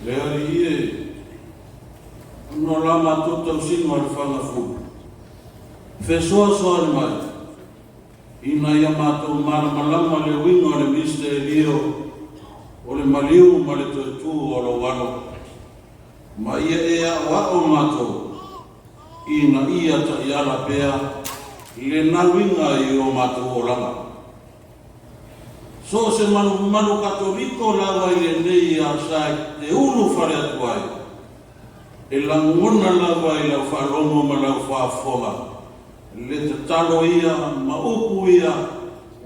Le Alii e, ona o la matou tausiga o le fagafulu, fesoasoani mai, ina ia matou malamalama le uiga o le misitelio o le maliu ma le toe tu o lou Alo, ma ia e aoao matou, ina ia taiala pea lena uiga i o matou olaga. So o se malumalu Katoliko lava i lenei asa e te ulu fale atu ai, e lagona lava i lau faalogo ma lau faafofoga le tatalo ia ma upu ia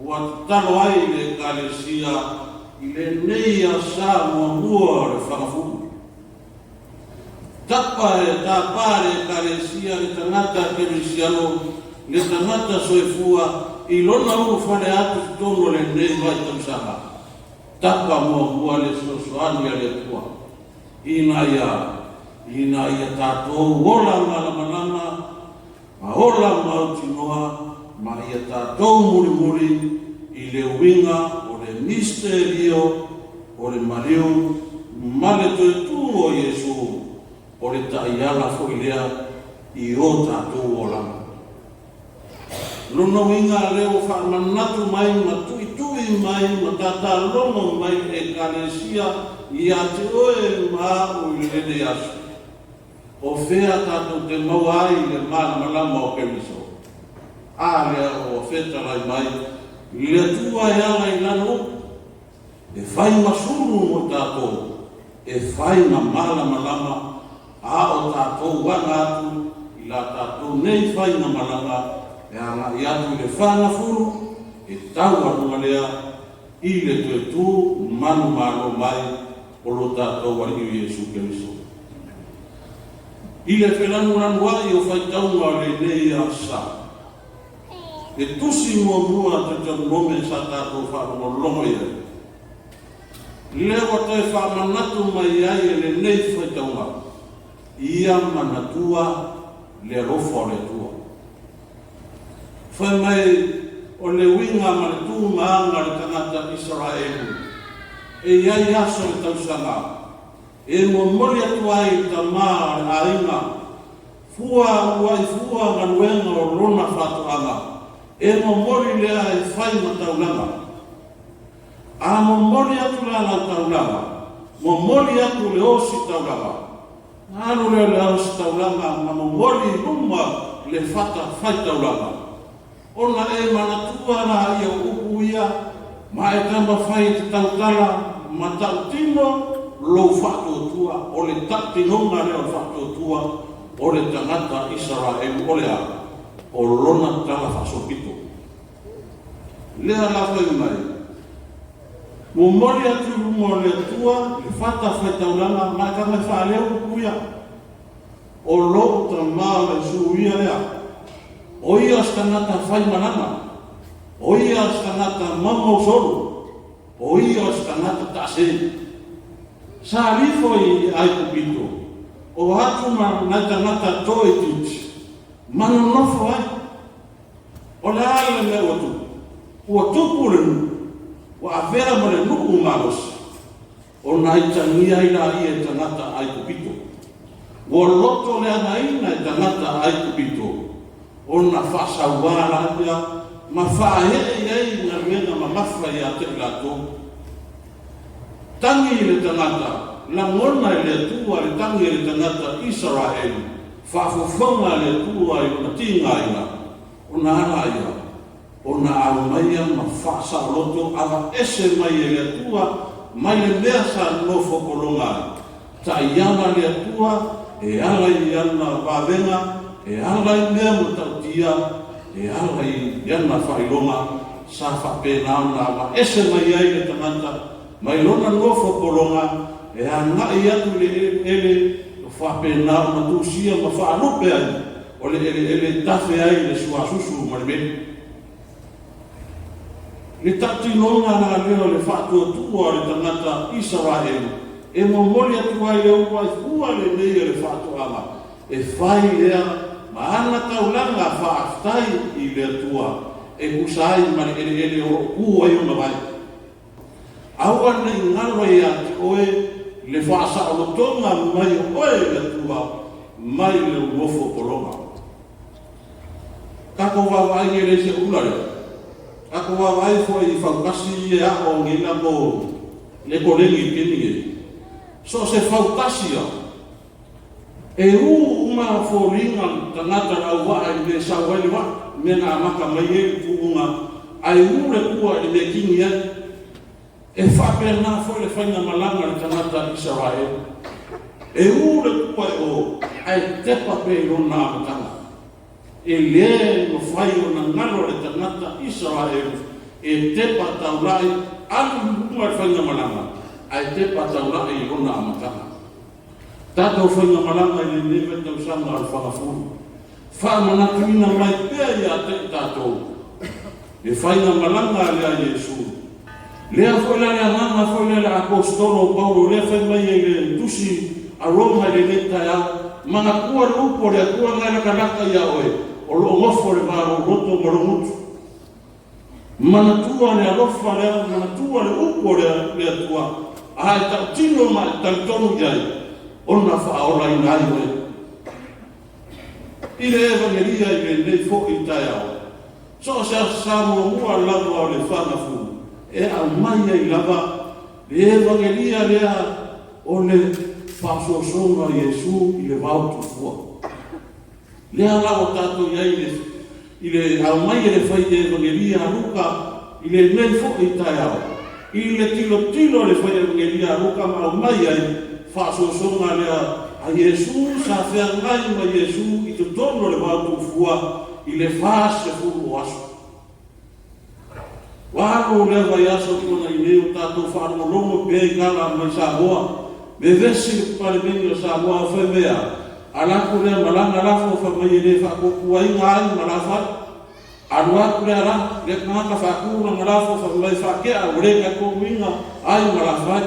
ua tatalo ai le Ekalesia i lenei asa muamua o le fagafulu. Tapa e tapa le Ekalesia le tagata kerisiano, le tagata soifua i lona ulufale atu i totonu o lenei vaitausaga. Tapa muamua le fesoasoani a le Atua ina ia ina ia tatou ola malamalama ma ola mautinoa ma ia tatou mulimuli i le uiga o le misitelio o le maliu ma le toe tu o Iesu, o le taiala foi lea i o tatou olaga. Lona uiga lea ua faamanatu mai ma tuitui mai ma tatalogo mai le Ekalesia ia te oe ma a'u i lenei aso. O fea tatou te maua ai le malamalama o Keriso? A lea ua fetalai mai le Atua e ala i Lana upu, e fai ma sulu mo tatou, e fai ma malamalama a o tatou aga atu i la tatou nei faiga malaga e agai atu i le fagafulu e taualuga lea i le toe tu manumalo mai o lo tatou Alii o Iesu Keriso. I le felanulanuai o faitauga o lenei asa, le tusi muamua a Deuteronome sa tatou faalogologo i ai, lea ua toe faamanatu mai ai e lenei faitauga, ia manatua le alofa o le Atua. Fai mai o le uiga ma le tu ma aga o le tagata Isaraelu, e i ai aso o le tausaga e momoli atu ai i le tama o le aiga fua ua i fua galuega o lona faatoaga, e momoli lea e fai ma taulaga. A momoli atu la lau taulaga, momoli atu le ositaulaga. Alu lea o le ositaulaga ma momoli i luma le fata faitaulaga. Ona e manatua laia o upu ia, ma e taumafai e te tautala ma tautino lou faatuatua, o le tautinoga lea o le faatuatua o le tagata Isaraelu, o le a? O lona tala faasolopito. Lea la fai mai, momoli atu i luma o le Atua le fata faitaulaga ma e taga e faaleo upu ia. O lou tama o le suia lea, o ia o se tagata faimalama, o ia o se tagata maumausolu, o ia o se tagata taasē. Sa alifo i Aikupito, o atu ma nai tagata toaitiiti, ma nonofo ai. O le a le mea ua tupu? Ua tupu le nuu, ua avea ma le nuu malosi, ona aitagia ai laia e tagata Aikupito. Ua loto leagaina e tagata Aikupito, ona faasauā laia ma faaee i ai galuega mamafa ia te i latou. Tagi le tagata, lagona e le Atua le tagi a le tagata Isaraelu, faafofoga le Atua i lona tigaina, ona ala ia, ona aumaia ma faasaoloto aveese mai e le Atua mai le mea sa nofo pologa ai. Taiala le Atua e ala i ana vavega, e ala i mea matautia, e ala i ana faailoga sa faapena ona aveese mai ai le tagata mai lona nofo pologa e agai atu i le eleele o faapena ona tusia ma faalupe ai o le eleele e tafe ai le suasusu ma le meli. Le tautinoga la lea o le faatuatua o le tagata Isaraelu e momoli atu ai le uluai fua lenei o le faatoaga e fai lea ma ana taulaga faafetai i le Atua e tusa ai ma le eleele o lo o tu ai ona vae. Aua ne i galo ia te oe le faasaolotoga mai o oe e le Atua mai lou nofo pologa. Tatou vaavaai nei e le se ula lea. Tatou vaavaai foi i fautasi ia e aoo nei latou i le kolegi i le taimi nei. So o se fautasi lava, e u uma foliga o tagata o le auvaa i le mea e sau ai le vaa, le mea na amata mai ai le tuuga, ae u le tua i le mea e kini ai. E faapena foi le faigamalaga a le tagata Isaraelu. E u le tua i o, ae tepa pea i lona amataga. E le mafai ona galo le tagata Isaraelu e tepa taulai, alu i luma le faigamalaga, ae tepa taulai i lona amataga. Tatou faigamalaga i lenei vaitausaga o le fagafulu, faamanatuina mai pea ia te i tatou le faigamalaga lea a Iesu. Lea foi la le agaga foi lea le Aposetolo o Paulo lea fai mai ai i le tusi a Roma i lenei taeao, manatua le upu a le Atua na e latalata ia oe, o lo o nofo i le va o lou loto ma lou gutu. Manatua le alofa lea, manatua le upu a le Atua, a e tautino ma e talitonu i ai, ona faaolaina ai oe. I le Evagelia i lenei foi taeao, so o se Aso Sa muamua lava o le fagafulu, e aumai ai lava le Evagelia lea o le faaosoosoga o Iesu i le vaotufua. Lea la ua tatou i ai i le aumai e le fai Evagelia a Luka i lenei foi taeao, i le tilotilo a le fai Evagelia a Luka ma aumai ai faaosoosoga lea a Iesu sa feagai ma Iesu i totonu o le vaotufua i le 40 o aso. Ua alu lea vaiaso ua tuanai nei o tatou faalogologo pea i tala mai Samoa, vevesi le Palemene o Samoa fai mai e a? Ala atu lea malaga lafo fai mai e le faatuatuaina ai ma lafo ai. Alu atu lea la, lea tagata faatu lana lafo fai mai faatea ua le talitonuina ai ma lafo ai.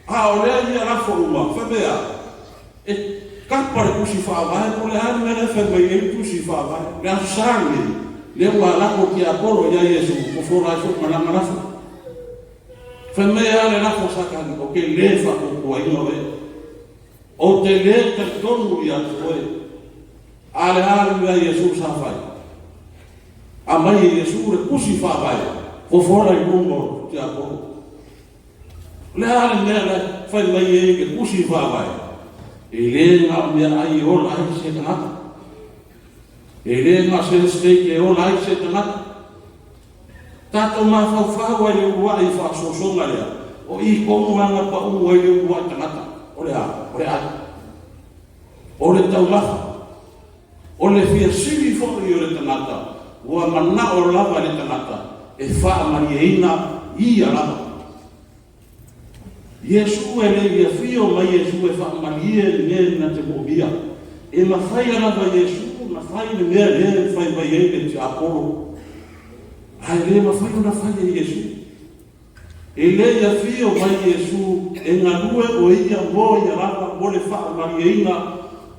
A o lea ia lafo uma, fai mai e a? E tapa le Tusi Faavae po o le a le mea la e fai mai ai le Tusi Faavae. Le Aso Sa lenei, lea ua alu atu le tiapolo ia Iesu, fofola ai foi ma lana lafo. Fai mai e a le lafo a Satani, ou te le faatuatuaina oe. Ou te le talitonu ia te oe. A le a le mea a Iesu sa fai? Aumai e Iesu le Tusi Faavae, fofola i luma o le tiapolo. O le a le mea la e fai mai ai le Tusi Faavae? E le na o meaai e ola ai se tagata. E le na o se steak e ola ai se tagata. Tatou mafaufau ai i le uluai faaosoosoga lea, o i tonu lava na pau ai le uluai tagata. O le a? O le ai. O le taumafa. O le fia sili foi o le tagata, ua manao lava le tagata e faamalieina ia lava. Iesu e le i afio mai Iesu e faamalie le mea na te moomia. E mafaia lava Iesu ona fai le mea lea e fai mai ai le tiapolo, ae le mafai ona fai e Iesu. E le i afio mai Iesu e galue o ia mo ia lava mo le faamalieina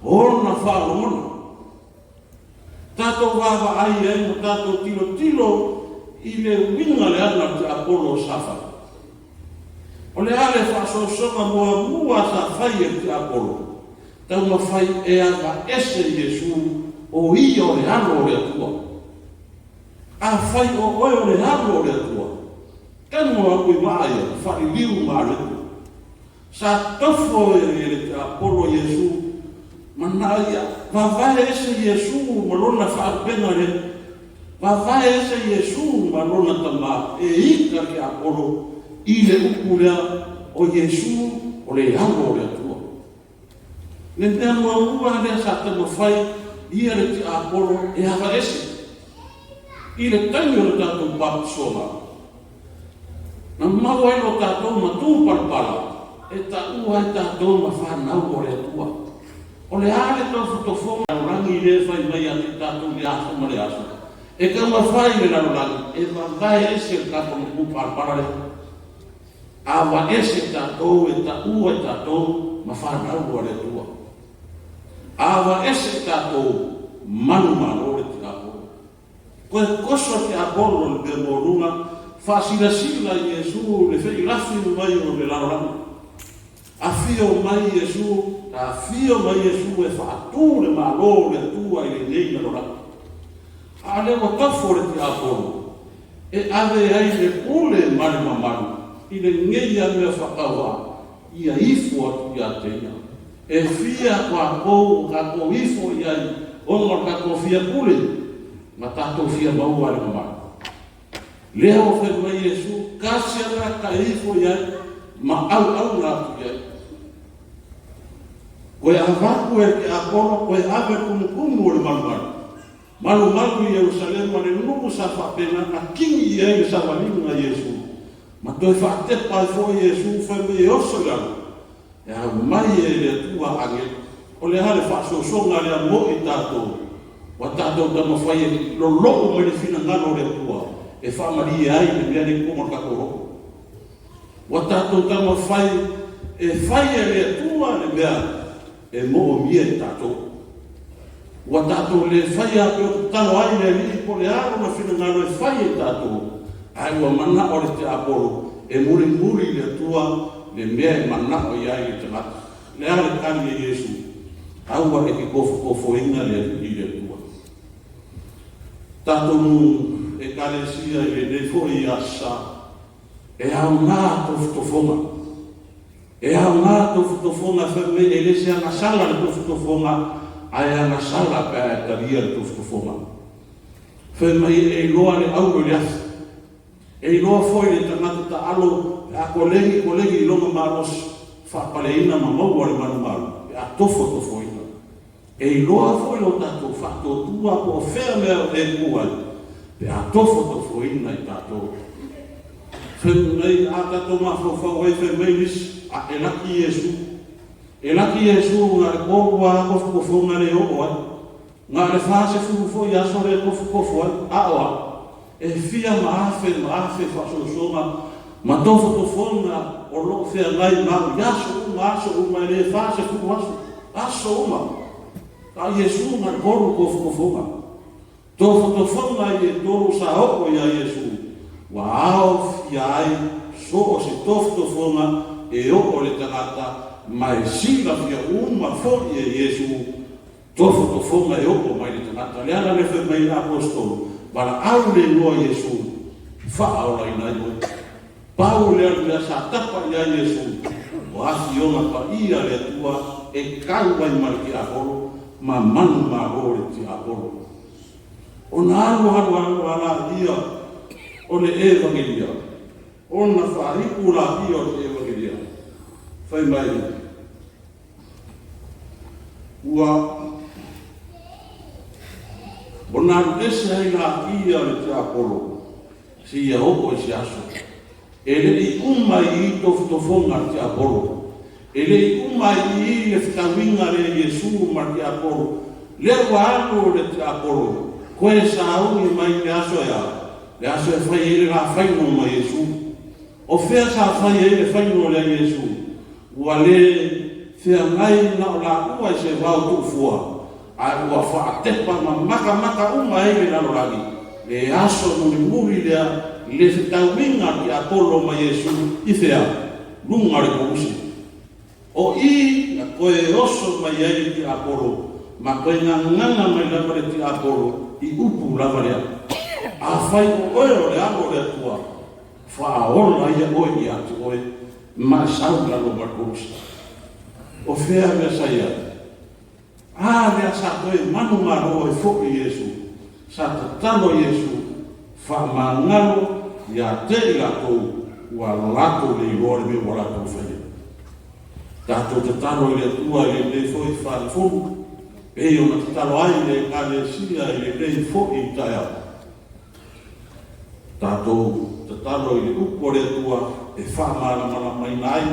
o ona faalogona. Tatou vaavaai ai ma tatou tilotilo i le uiga leaga o le tiapolo sa fai. O le a le faaosoosoga muamua sa fai e le tiapolo? Taumafai e aveese Iesu o ia o le Alo o le Atua. Afai o oe o le Alo o le Atua, tago atu i maa ia, faaliliu ma alu atu. Sa tofo e le tiapolo Iesu manao ia vavae ese Iesu ma lona faalupega lea. Vavae ese Iesu ma lona Tama e ita le tiapolo i le upu lea o Iesu o le Alo o le Atua. Le mea muamua lea sa taumafai ia le tiapolo e aveese i le taimi o le tatou baptisoga, na maua ai lo tatou matupalapala e taua ai tatou ma fanau o le Atua. O le a le taufotofoga lalolagi lea e fai mai ia te tatou i le aso ma le aso? E taumafai le lalolagi e vavae ese le tatou matupalapala lea. Aveese tatou e taua i tatou ma fanau a le Atua. Aveese tatou manumalo le tiapolo. Toe toso le tiapolo i le mea maualuga, faasilasila i Iesu le feilafi mai o le lalolagi. Afio mai Iesu, afio mai Iesu e faatū le Malo o le Atua i lenei lalolagi. A o lea ua tofo le tiapolo e ave ai le pule ma le mamalu i lenei lava mea faatauvaa, ia ifo atu ia te ia. E fia tatou ua tatou ifo i ai ona o le tatou fia pule ma tatou fia maua le mamalu. Lea ua fai mai Iesu, tasi lava le tagata e ifo i ai ma auauna atu i ai. Toe avatu e le tiapolo, toe ave le tumutumu o le malumalu, malumalu i Ierusalema, le nuu sa faapena ona kini i ai le savaliga a Iesu, ma toe faatepa ai foi Iesu fai mai e oso i lalo, e aumai e le Atua agelu. O le a le faasoasoga lea mo i tatou? Ua tatou taumafai e lolou mai le finagalo o le Atua e faamalie ai le mea lea i totonu o le tatou loto. Ua tatou taumafai e fai e le Atua le mea e moomia e tatou. Ua tatou le faia pei ona tatalo ai le Alii po o le a lona finagalo e fai e tatou, ae ua manao le tiapolo e mulimuli i le Atua le mea e manao i ai le tagata. O le a le tali a Iesu? Aua e te tofotofoina le Alii le Atua. Tatou Ekalesia i lenei foi Aso Sa, e aoga tofotofoga. E aoga tofotofoga fai mai e le o se agasala le tofotofoga, ae agasala pe a e talia le tofotofoga. Fai mai e iloa le auro i le afi, e iloa foi le tagata taalo pe a koleni koleni i lona malosi, faapaleina ma maua le malumalu pe a tofotofoina. E iloa foi lo tatou faatuatua po o fea mea o e tu ai pe a tofotofoina i tatou. Fai mai, a tatou mafaufau ai, fai mai nisi, a e laki Iesu. E laki Iesu na o le 3 lava tofotofoga lea e oo ai. Na o le 40 foi aso lea e tofotofo ai, a o a? E fia ma afe ma afe faasoasoga ma tofotofoga o lo o feagai ma au i aso uma, aso uma, e le 40 aso, aso uma. A o Iesu na o le 3 tofotofoga. Tofotofoga ia e tolu sa oo ia Iesu, ua aofia ai so o se tofotofoga e oo i le tagata ma e silafia uma foi e Iesu tofotofoga e oo mai le tagata. O le ala lea fai mai ai le Aposetolo, Valaau le igoa o Iesu, faaolaina ai oe. Pau lea o le mea sa tapa i ai Iesu, o afioga paia a le Atua e tau ai ma le tiapolo, ma manumalo le tiapolo. Ona alu alu alu lea o le Evagelia, ona faaiu lea o le Evagelia, fai mai, ua ona alu ese ai laia o le tiapolo seia oo i se aso. E le i uma i i tofotofoga a le tiapolo, e le i uma i i le fetauiga lea a Iesu ma le tiapolo. Lea ua alu le tiapolo, toe sauni mai le aso e a? Le aso e fai ai le la faino ma Iesu. O fea sa fai ai le faino lea a Iesu? Ua le feagai na o laua i se vao tuufua, ae ua faatepa ma matamata uma ai le lalolagi, le aso mulimuli lea, le fetauiga a le tiapolo ma Iesu i fea? Luga o le koluse. O i na toe oso mai ai le tiapolo, ma toe gagana mai lava le tiapolo i upu lava lea, Afai o oe o le Alo o le Atua, Faaola ia oe ia te oe ma e sau i lalo ma le kolosi. O fea mea sa i ai? A lea sa toe manumalo ai foi Iesu, sa tatalo Iesu, faamagalo ia te i latou ua latou le iloa le mea ua latou faia. Tatou tatalo i le Atua i lenei foi faifulu, pei ona tatalo ai le Ekalesia i lenei foi taeao. Tatou tatalo i le upu a le Atua e faamalamalamaina ai,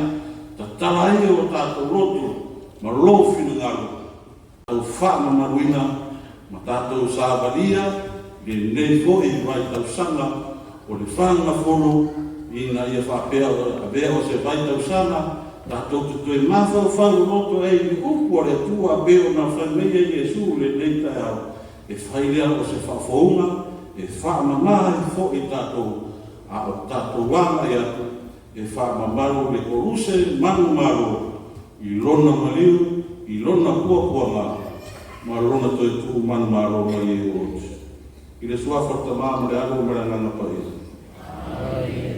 tatala ai o tatou loto ma lou finagalo, tatou faamamaluina ma tatou savalia lenei foi vaitausaga o le Fagafulu ina ia faapea avea o se vaitausaga tatou te toe mafaufau loto ai i le upu a le Atua pei ona fai mai ai Iesu i lenei taeao. E fai lea o se faafouga e faamama ai foi tatou, a o tatou agai atu e faamamalu le koluse manumalo. I Lona maliu, i Lona puapuaga, ma Lona toe tu manumalo mai e ote. I le suafa o le Tamā ma le Alo ma le Agaga Paia.